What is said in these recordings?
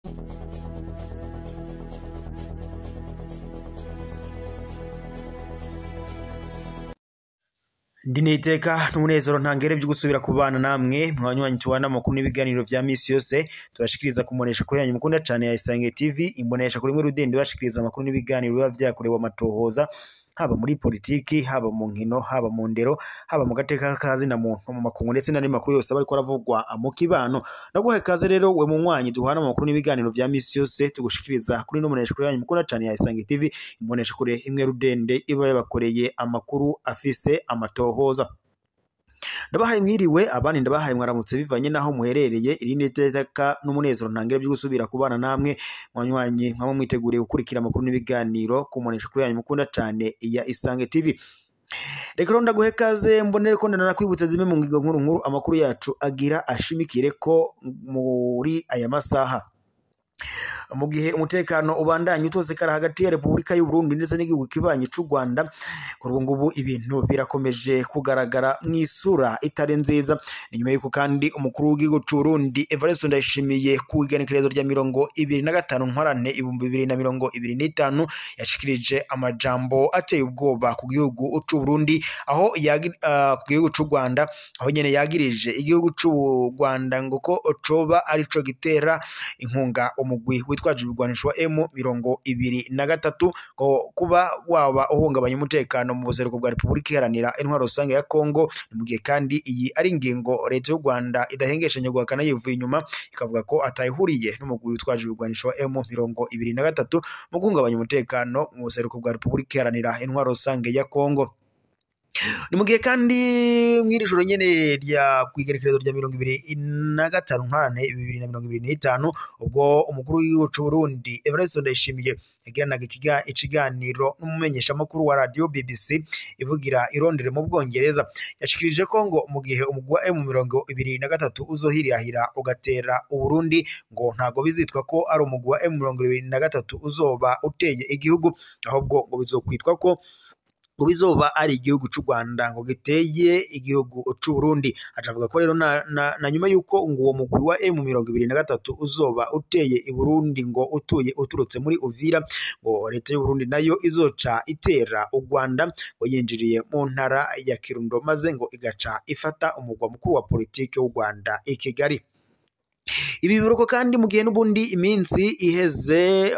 Ndi n'iteka n'umunezero ntangere byo gusubira kubana namwe mwanywanyi tubana amakuru n'ibiganiro vya misi yose tubashikiriza kumonesha kuri yanyu mukunda cane ya Isange TV, imbonesha kuri mwe rudende bashikiriza amakuru n'ibiganiro biba vyakorewe amatohoza, haba muri politiki, haba mu nkino, haba mu ndero, haba mu gateka kazi na muntu, mu makungu ndetse n'andi makuru yose aba ariko aravugwa mu kibano. Naguhaye kaze rero we munywanyi duhana amakuru n'ibiganiro vya misi yose tugushikiriza kuri n'umunesha kuri yanyu mukunda cane ya Isange TV, imbonesha kure imwe rudende iba yabakoreye amakuru afise amatohoza. Ndabahaye mwiriwe abandi ndabahaye mwaramutse bivanye naho muherereye. Iri ni iteka n'umunezero ntangere byo gusubira kubana namwe mwanywanyi mwaba mwiteguriye gukurikira amakuru n'ibiganiro kumonesha kuri yanyu mukunda cane ya Isange TV. Reka rero ndaguhe kaze mbonere ko ndanakwibutsa zimwe mu ngingo nkuru nkuru amakuru yacu agira ashimikire ko muri aya masaha. Mu gihe umutekano ubandanye utosekara hagati ya Repubulika y'u Burundi ndetse n'igihugu kibanyi c'u Rwanda, kuri ubu ngubu ibintu birakomeje kugaragara mw'isura itari nziza. Ni nyuma y'uko kandi umukuru w'igihugu c'u Burundi Evariste Ndayishimiye ku igenekerezo rya 25 Ntwarante 2025 yashikirije amajambo ateye ubwoba ku gihugu c'u Burundi, aho ku gihugu c'u Rwanda, aho nyene yagirije igihugu c'u Rwanda ngo ko coba arico gitera inkunga umugwi witwaje ibigwanisho wa M23 ngo kuba waba uhungabanya umutekano mu buseruko bwa Repubulika Iharanira Intwaro Rusange ya Kongo. Ni mu gihe kandi iyi ari ingingo leta y'u Rwanda idahengeshanya guhakana yivuye inyuma, ikavuga ko atayihuriye n'umugwi witwaje ibigwanisho wa M23 mu guhungabanya umutekano mu buseruko bwa Repubulika Iharanira Intwaro Rusange ya Kongo. Ni mu gihe kandi mw'iri joro nyene rya kw'igerekerezo rya 25 Ntwarante 2025 ubwo umukuru w'igihugu c'u Burundi Evariste Ndayishimiye yagiranaga ikiganiro n'umumenyeshamakuru wa radio BBC ivugira i Londres mu Bwongereza, yashikirije ko ngo mu gihe umugwi wa M23 uzohirahira ugatera Uburundi ngo ntago bizitwa ko ari umugwi wa M23 uzoba uteye igihugu, ahubwo ngo bizokwitwa ko ngo bizoba ari igihugu c'u Rwanda ngo giteye igihugu c'u Burundi. Acavuga ko rero na nyuma yuko ngo uwo mugwi wa M23 uzoba uteye i Burundi ngo utuye uturutse muri Uvira, ngo leta y'u Burundi nayo izoca itera u Rwanda ngo yinjiriye mu ntara ya Kirundo, maze ngo igaca ifata umugwa mukuru wa politike w'u Rwanda i Kigali. Ibi biruko kandi mu gihe n'ubundi iminsi iheze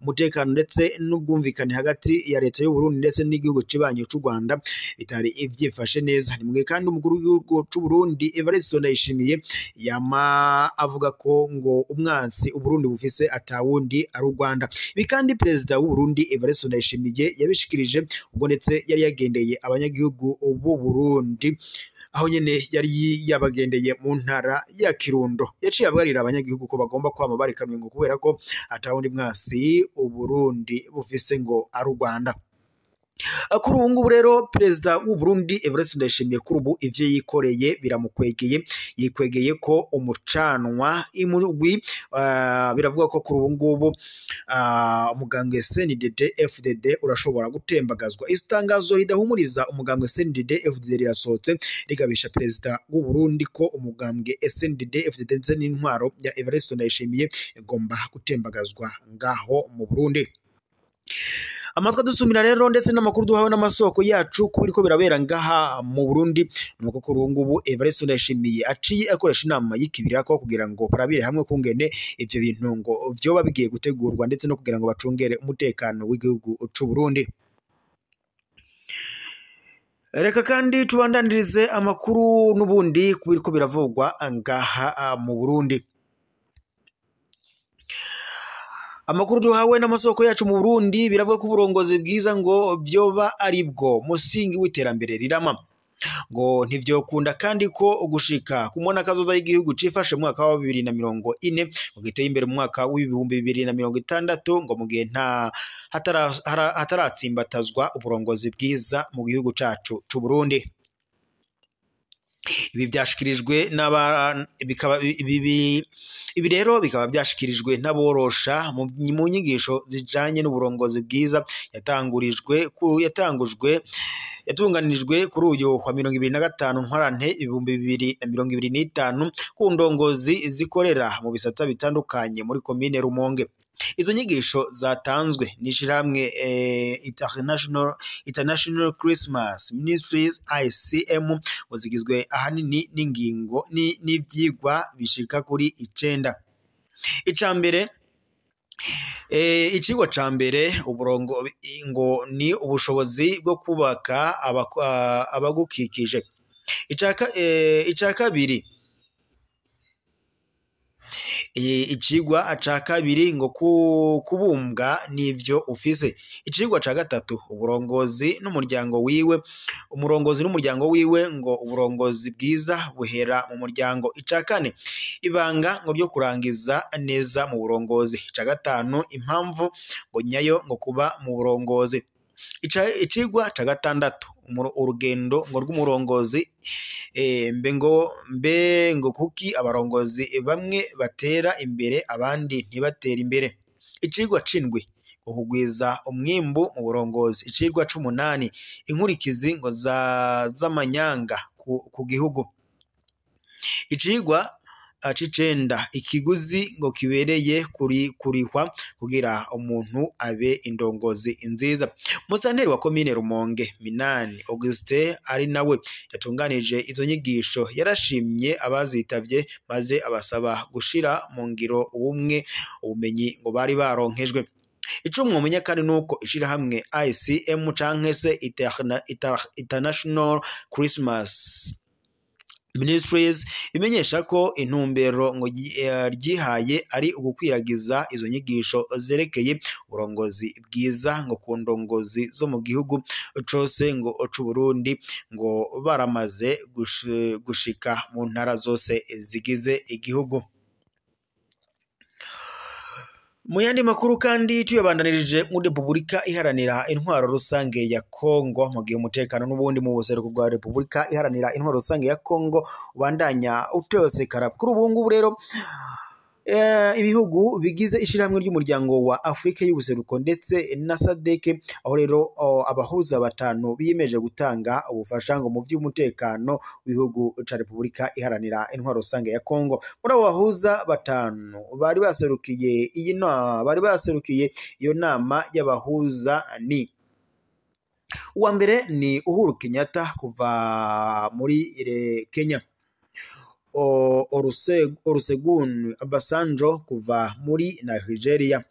umutekano ndetse n'ubwumvikane hagati ya leta y'u Burundi ndetse n'igihugu kibanyi c'u Rwanda bitari ivyifashe neza. Ni mu gihe kandi umukuru w'igihugu c'u Burundi Evariste Ndayishimiye yama avuga ko ngo umwansi Uburundi bufise atawundi ari u Rwanda. Ibi kandi perezida w'u Burundi Evariste Ndayishimiye yabishikirije ubwo ndetse yari yagendeye abanyagihugu b'u Burundi, aho nyene yari yabagendeye mu ntara ya Kirundo. Yaciye abwarira abanyagihugu ko bagomba kwama barekanuye ngo kubera ko atawundi mwasi Uburundi bufise ngo ari u Rwanda. Kuri ubu ngubu rero perezida w'u Burundi Evariste Ndayishimiye kuri ubu ivyo yikoreye biramukwegeye, yikwegeye ko umucanwa imurwi. Biravuga ko kuri ubu ngubu umugambwe CNDD FDD urashobora gutembagazwa. Itangazo ridahumuriza umugambwe CNDD FDD rirasohotse rigabisha perezida w'u Burundi ko umugambwe CNDD FDD ndetse n'intwaro ya Evariste Ndayishimiye igomba gutembagazwa ngaho mu Burundi. Amatwi dusumira rero ndetse n'amakuru duhawe n'amasoko yacu kubiriko birabera ngaha mu Burundi, nuko kuri ubu ngubu Evariste Ndayishimiye aciye akoresha inama y'ikibirako kugira ngo barabire hamwe kungene ivyo bintu ngo vyoba bigiye gutegurwa ndetse no kugira ngo bacungere umutekano w'igihugu c'u Burundi. Reka kandi tubandanirize amakuru n'ubundi kubiriko biravugwa ngaha mu Burundi. Amakuru duhawe n'amasoko yacu mu Burundi biravuga ko uburongozi bwiza ngo vyoba ari bwo musingi w'iterambere rirama, ngo ntivyokunda kandi ko gushika kumona kazoza y'igihugu cifashe mu mwaka wa 2040 ngo giteye imbere mu mwaka w'ibihumbi 2060 ngo mu gihe nta hataratsimbatazwa uburongozi bwiza mu gihugu cacu c'u Burundi. Ibi byashikirijwe n'aba bikaba ibi rero bikaba byashikirijwe n'aborosha mu nyigisho zijanye n'uburongozi bwiza yatangujwe Yatunganijwe kuri uyu wa 2025 Ntwarante 2025 ku ndongozi zikorera mu bisata bitandukanye muri komine Rumonge. Izo nyigisho zatanzwe n'ishirahamwe International Christmas Ministries ICM ngo zigizwe ahanini n'ingingo n'ivyigwa bishika kuri 9. Icambere, icigwa ca mbere uburongo ngo ni ubushobozi bwo kubaka abagukikije. Ica kabiri, icigwa ca kabiri ngo kubumbwa n'ivyo ufise. Icigwa ca gatatu, uburongozi n'umuryango wiwe, umurongozi n'umuryango wiwe ngo uburongozi bwiza buhera mu muryango. Ica kane, ibanga ngo ryo kurangiza neza mu burongozi. Ica gatanu, impamvu ngo nyayo ngo kuba mu burongozi. Icigwa ca gatandatu, urugendo ngo rw'umurongozi, mbe ngo kuki abarongozi bamwe batera imbere abandi ntibatera imbere. Icigwa c'indwi, ngo kugwiza umwimbu mu burongozi. Icigwa c'umunani, inkurikizi ngo z'amanyanga ku gihugu. Icigwa c'icenda, ikiguzi ngo kibereye kurihwa kugira umuntu abe indongozi nziza. Musanteri wa komine Rumonge Minani Augustin ari nawe yatunganije izo nyigisho, yarashimye abazitavye maze abasaba gushira mu ngiro ubumwe ubumenyi ngo bari baronkejwe. Ico mwomenya kandi nuko ishirahamwe ICM canke se International Christmas Ministries imenyesha ko intumbero ngo ryihaye ari ugukwiragiza izo nyigisho zerekeye uburongozi bwiza ngo ku ndongozi zo mu gihugu cose ngo c'u Burundi, ngo baramaze gushika mu ntara zose zigize igihugu. Mu yandi makuru kandi tuyabandanirije muri Repubulika Iharanira Intwaro Rusange ya Kongo, mu gihe umutekano n'ubundi mu buseruko bwa Repubulika Iharanira Intwaro Rusange ya Kongo ubandanya utosekara. Kuri ubu ngubu rero ibihugu bigize ishirahamwe ry'umuryango wa Afrika y'ubuseruko ndetse na SADC, aho rero abahuza batanu biyemeje gutanga ubufasha ngo mu by'umutekano w'ibihugu ca Repubulika Iharanira Intwaro Rusange ya Kongo. Muri abo bahuza batanu bari baserukiye iyi nama, bari baserukiye iyo nama y'abahuza ni: uwa mbere ni Uhuru Kenyatta kuva muri Kenya, Olusegun Obasanjo kuva muri Nigeria,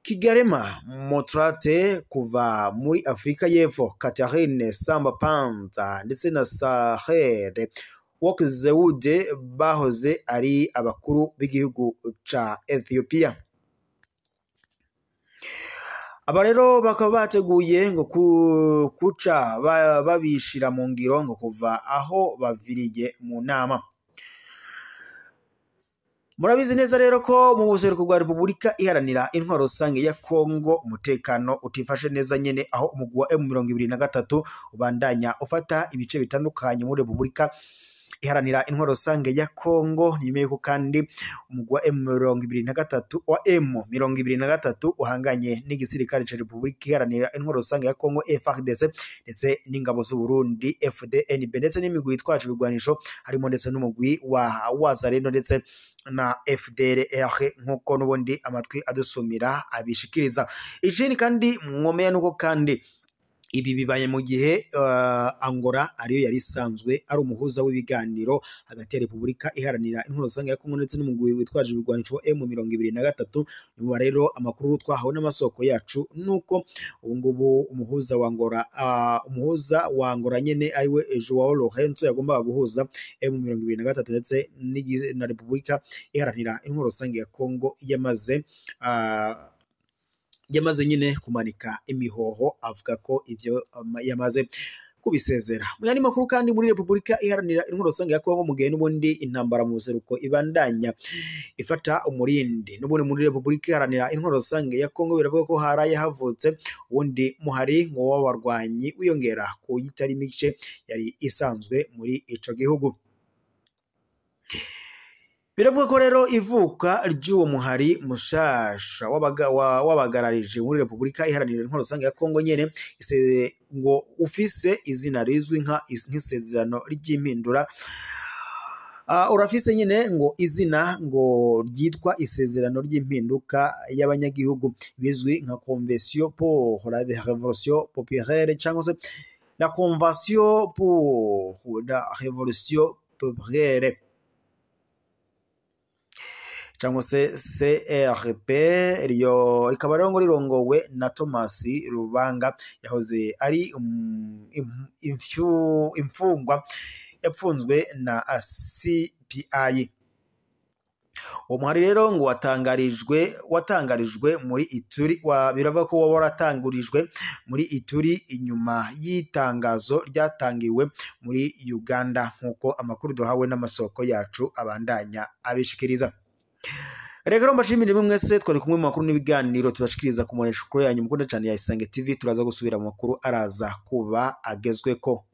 Kigarema Motlanthe kuva muri Afrika y'Epfo, Catherine Samba Panza ndetse na Sahle Work Zewde bahoze ari abakuru b'igihugu ca Ethiopia. Aba rero bakaba bateguye ngo kuca babishira mu ngiro ngo kuva aho baviriye mu nama. Murabizi neza rero ko mu buseruko bwa Repubulika Iharanira Intwaro Rusange ya Kongo umutekano utifashe neza nyene, aho umugwi wa M23 ubandanya ufata ibice bitandukanye muri Repubulika Iharanira Intwaro Rusange ya Kongo. Nyuma yuko kandi umugwi wa M23 wa M23 uhanganye n'igisirikare ca Repubulika Iharanira Intwaro Rusange ya Kongo FARDC ndetse n'ingabo z'u Burundi FDNB ndetse n'imigwi yitwaje ibigwanisho harimo ndetse n'umugwi wa Wazalendo ndetse na FDLR, nkuko n'ubundi amatwi adusumira abishikiriza. Ikindi kandi mwomenya nuko kandi ibi bibaye mu gihe Angola ariyo yari isanzwe ari umuhuza w'ibiganiro hagati ya Repubulika Iharanira Intwaro Rusange ya Kongo ndetse n'umugwi witwaje ibigwanisho M23. Nyuma rero amakuru twahawe n'amasoko yacu nuko ubu ngubu umuhuza wa Angola, umuhuza wa Angola nyene ariwe Joao Lourenço yagombaga guhuza M23 ndetse na Repubulika Iharanira Intwaro Rusange ya Kongo yamaze nyine kumanika imihoho, avuga ko ivyo yamaze kubisezera. Mu yandi makuru kandi muri Repubulika Iharanira Intwaro Rusange ya Kongo, mu gihe n'ubundi intambara mu buseruko ibandanya ifata umurindi, n'ubundi muri Repubulika Iharanira Intwaro Rusange ya Kongo biravuga ko haraye havutse uwundi muhari ngo w'abarwanyi wiyongera ku yitari mice yari isanzwe muri ico gihugu. Biravuga ko rero ivuka ry'uwo muhari mushasha wabagararije muri Repubulika Iharanira Intwaro Rusange ya Kongo nyene ngo ufise izina rizwi nka nk'isezerano ry'impindura. Urafise nyine ngo izina ngo ryitwa isezerano ry'impinduka y'abanyagihugu, bizwi nka Convention pour la Révolution Populaire cyangwa se la Convention pour la Révolution Populaire cyangwa se CRP. Riyo rikaba rero ngo rirongowe na Thomas Rubanga, yahoze ari imfungwa yapfunzwe na CPI. Uwo muhari rero ngo watangarijwe muri Ituri, biravuga ko waba waratangurijwe muri Ituri inyuma y'itangazo ryatangiwe muri Uganda, nk'uko amakuru duhawe n'amasoko yacu abandanya abishikiriza. Reka rero mbashimire mwese twari kumwe mu makuru n'ibiganiro tubashikiriza ku mbonesha yanyu mukunda cyane ya Isange TV. Turaza gusubira mu makuru araza kuba agezweko.